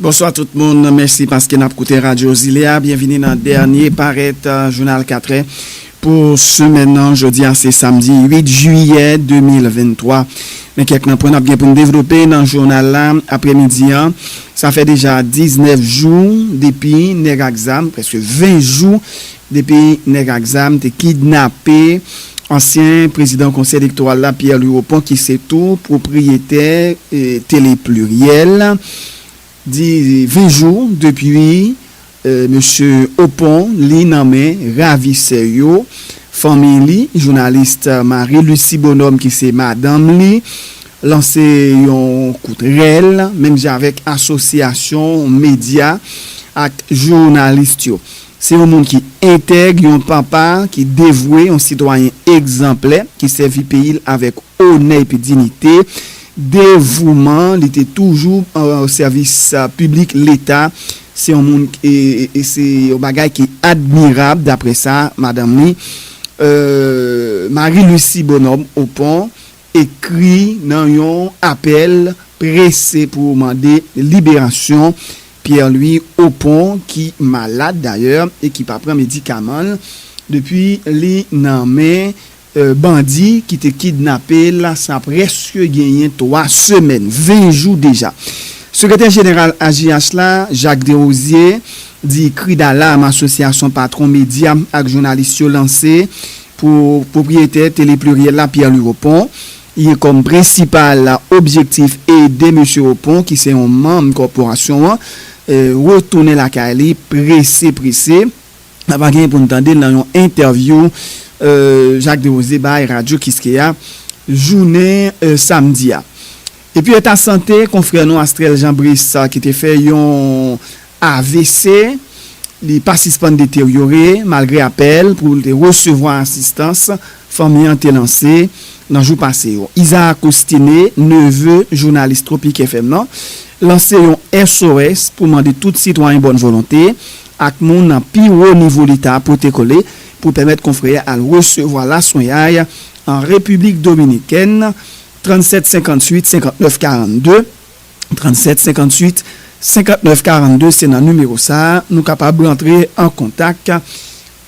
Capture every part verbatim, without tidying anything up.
Bonswa tout moun, mèsi paske n ap koute Radyo Zile a. Byenvini nan dènye parèt, eh, jounal katrè pou semèn nan. Jodi a se samdi uit jiyè de mil venntwa. Men kèk nan pwen n ap gen pou n devlope nan jounal la aprèmidi an. Sa fè deja diznèf jou depi nèg ak zam, prèske ven jou depi nèg ak zam te kidnape ansyen prezidan konsèy elektoral la, Pierre Louis Opont, ki se tou pwopriyetè, eh, Télé Pluriel. Di ven jou depi, eh, mesye Opont, li nan men ravisè yo. Fanmi li, jounalis Marie Lucie Bonhomme, ki se madanm li, lanse yon kout rèl, menm jan avèk asosyasyon medya ak jounalis yo. Se yon moun ki entèg, yon papa ki devwe, yon sitwayen egzanplè, ki sèvi peyi l avèk onè epi diyite, devouman, li te toujou, eh, o sèvis, eh, piblik Leta. Se yon moun, e, e, e se yon bagay ki admirab, daprè sa, madanm li, eh, Marie Lucie Bonhomme Opont, ekri nan yon apèl prese pou mande liberasyon Pierre Louis Opont, ki malad dayè e ki pa pran medikaman l depi li nan men, eh, bandi ki te kidnape l. Sa prèske genyen twa semèn, ven jou deja. Sekretè jeneral A J H la, Jacques Desrosiers, di kri dalam asosyasyon patwon medya ak jounalis yo lanse pou pwopriyetè Télé Pluriel la, Pierre Louis Opont. Li gen kòm prensipal objektif ede mesye Opont, ki se yon manm kòporasyon an, eh, retounen lakay li prese, prese. N ap genyen pou n tande l nan yon entèvyou, eh, Jacques Desrosiers bay Radyo Kiskeya jounen, eh, samdi a. Epi eta sante, konfrè nou Astrel Jean Brice, ki te fè yon A V C, li pa sispann deteryore malgre apèl pou l te resevwa asistans fanmi an te lanse nan jou pase yo. Isaac Costiné, neve jounalis Tropic F M nan, lanse yon S O S pou mande tout sitwayen bòn volonte ak moun nan pi wo nivo Leta pote kole pou pèmèt konfrè al resevwa laswenyay an Repiblik Dominikèn. Trannsèt senkantuit senkantnèf karannde, trannsèt senkantuit senkantnèf karannde, se nan nimewo sa a nou kapab rantre an kontak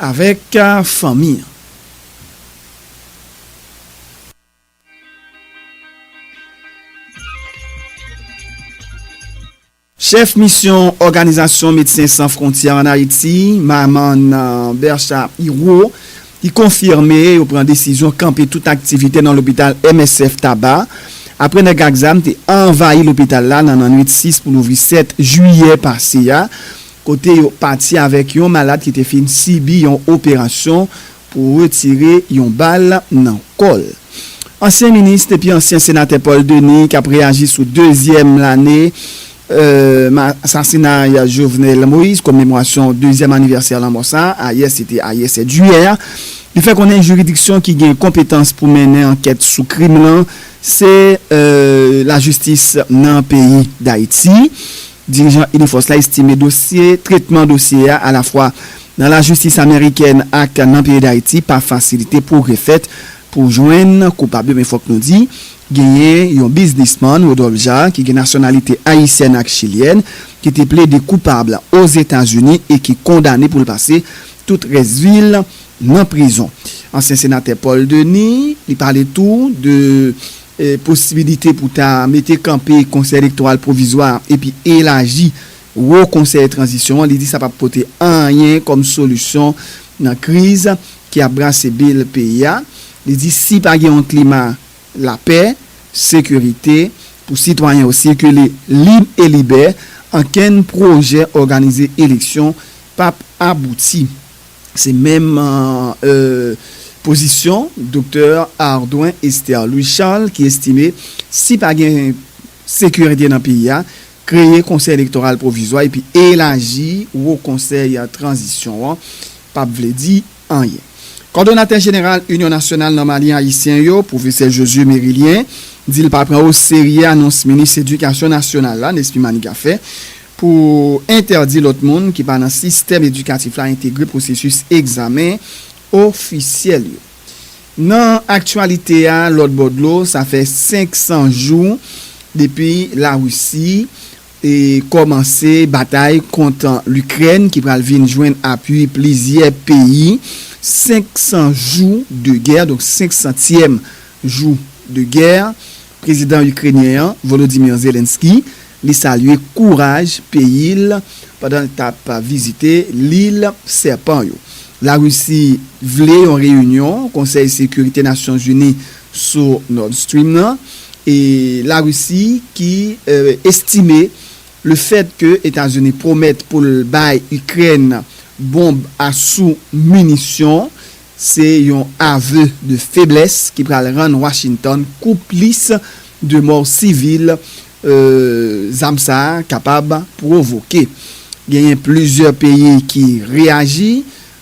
avèk, eh, fanmi an. Chèf misyon Òganizasyon Medsen San Fwontyè ann Ayiti, Maman, eh, Bercha Iro, ki konfime yo pran desizyon kanpe tout aktivite nan lopital M S F Taba, apre nèg ak zam te anvayi lopital la nan, nan nwit sis pou louvri sèt jiyè pase a, kote yo pati avèk yon malad ki te fin sibi yon operasyon pou retire yon bal nan kò l. Ansyen minis epi ansyen senatè Paul Denis k ap reyaji sou dezyèm lane, eh, ma-, asasinay Jovenel Moïse, komemorasyon dezyèm anivèsè lanmò sa a, ayè se te ayè sèt jiyè a. Li fè konnen jiridiksyon ki gen konpetans pou mennen ankèt sou krim lan, se, eh, lajistis nan peyi Dayiti. Dirijan Ilifòs la estime dosye, tretman dosye a, alafwa nan lajistis amerikèn ak nan peyi Dayiti, pa fasilite pwogrè fèt pou jwenn koupab yo. Men fòk nou di, genyen yon biznismann, Rodolphe Jarre, ki gen nasyonalite ayisyèn ak chilyèn, ki te plede koupab Ozetazini e ki kondane pou l pase tout rès vi l nan prizon. Ansyen senatè Paul Denis, li pale tou de, eh, posibilite pou ta mete kanpe Konsèy Elektoral Pwovizwa epi elaji Wo Konsèy Tranzisyon an. Li di sa p ap pote anyen kòm solisyon nan kriz ki ap brase bil peyi a. Li di si pa gen yon klima lapè, sekirite, pou sitwayen yo sikile lib e libè, ankenn pwojè òganize eleksyon p ap abouti. Se menm, eh, pozisyon Doktè Ardouin Esther Louis Charles, ki estime si pa gen sekirite nan peyi a, kreye Konsèy Elektoral Pwovizwa epi elaji Wo Konsèy Tranzisyon an p ap vle di anyen. Kòdonatè jeneral Inyon Nasyonal Nòmalyen Ayisyen yo, pwofesè Josué Mérilien, di l pa pran oserye anons minis edikasyon nasyonal la, Nesmy Manigat, fè pou entèdi lòt moun ki pa nan sistèm edikatif la entegre pwosesis egzamen ofisyèl yo. Nan aktyalite a, lòt bò dlo, sa fè senk san jou depi Larisi e kòmanse batay kont Likrèn ki pral vin jwenn apui plizyè peyi. Senk san jou de gè, donk senk santyèm jou de gè. Prezidan ikrenyen an, Volodymyr Zelensky, li salye kouraj peyi l pandan l t ap vizite lil Sèpan yo. Larisi vle yon reyinyon Konsèy Sekirite Nasyonzini sou Nord Stream nan, e Larisi ki, e, estime lefèt ke Etazini pwomèt pou l bay Ikrèn bonb a sou minisyon, se yon aveu de faiblesse ki pral rann Washington konplis de mò sivil, e, zam sa a kapab pwovoke. Genyen plizyè peyi ki reyaji,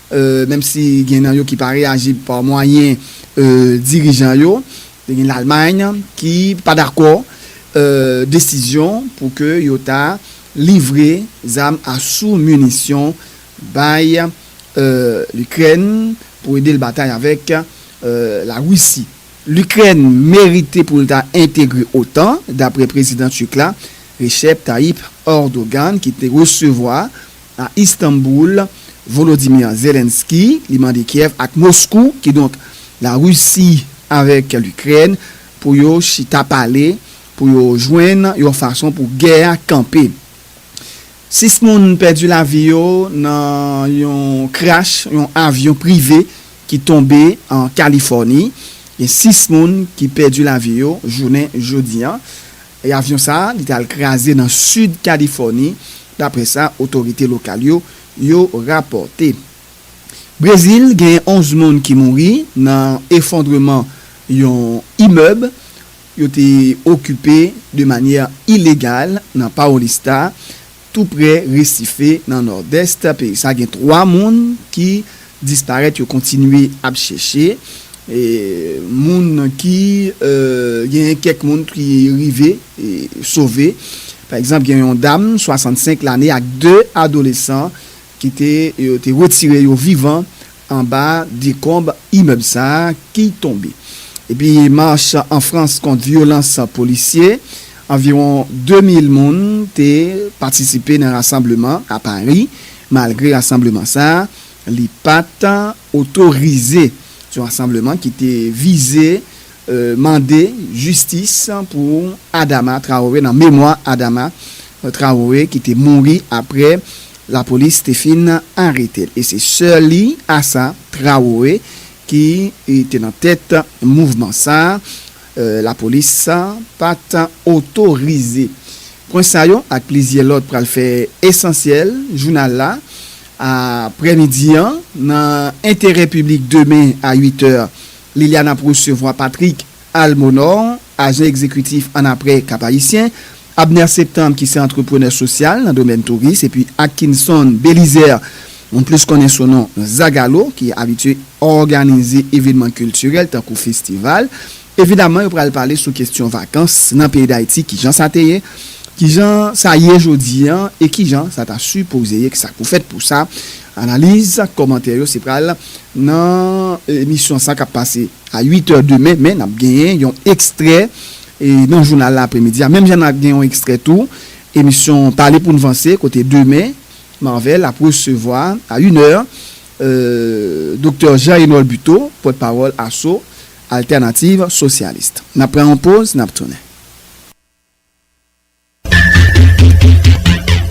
e, menm si gen nan yo ki pa reyaji pa mwayen, e, dirijan yo. Te gen Lalmay ki pa dakò, e, desizyon pou ke yo ta livre zam a sou minisyon bay, e, Likrèn pou ede l batay avèk, e, Larisi. Likrèn merite pou l ta entegre OTAN, dapre prezidan tik la, Recep Tayyip Erdogan, ki te resevwa a Istanbul Volodymyr Zelensky. Li mande Kyèv ak Moskou, kidonk Larisi avèk Likrèn, pou yo chita pale, pou yo jwenn yon fason pou gè a kanpe. Sis moun pèdi lavi yo nan yon krach yon avyon prive ki tonbe an Kalifòni. Gen sis moun ki pèdi lavi yo jounen jodi a. E avyon sa a, li t al kraze nan sid Kalifòni, dapre sa otorite lokal yo, yo rapòte. Brezil, gen onz moun ki mouri nan efondreman yon imèb yo te okipe de manyè ilegal nan Paulista, tou prè Recife, nan nòdès peyi sa. Gen twa moun ki disparèt, yo kontinye ap chèche. E, moun ki, e, gen kèk moun ki rive, e, sove. Pa egzanp, gen yon dam swasannsenk lane ak de adolesan ki te, yo te retire yo vivan anba dekonb imèb sa a ki tonbe. Epi mach an Frans kont vyolans polisye, anviwon de mil moun te patisipe nan rasanbleman a Pari. Malgre rasanbleman sa a, li pa t otorize. Se yon rasanbleman ki te vize, e, mande jistis pou Adama Traoré, nan memwa Adama Traoré ki te mouri apre lapolis te fin arete l. E se sè li, Assa Traoré, ki, e, te nan tèt mouvman sa a, e, lapolis pa t otorize. Pwen sa yo ak plizyè lòt pral fè esansyèl jounal la aprèmidi an. Nan Enterè Piblik, demen a uit è, Liliane ap resevwa Patrick Almonor, ajan egzekitif Annapre Cap-Haïtien, Abner Septembre, ki se antreprenè sosyal nan domèn touris, epi Atkinson Belizaire, nou plis konnen sou non Zagalo, ki abitye òganize evènman kiltirèl tankou festival. Evidaman, yo pral pale sou kesyon vakans nan peyi Dayiti, kijan sa te ye, kijan sa ye jodi a, e kijan sa ta sipoze ye, ki sa k pou fèt pou sa. Analiz, kòmantè yo, se pral nan emisyon sa k ap pase a uit è demen, men n ap genyen yon ekstrè, e, nan jounal la aprèmidi a. Menm jan n ap gen yon ekstrè tou, emisyon Pale pou n vanse, kote demen, Marvel ap resevwa a inè, e, Doktè Jean Renold Buteau, pòtpawòl Aso Altènativ Sosyalis. N ap pran yon poz, n ap tounen.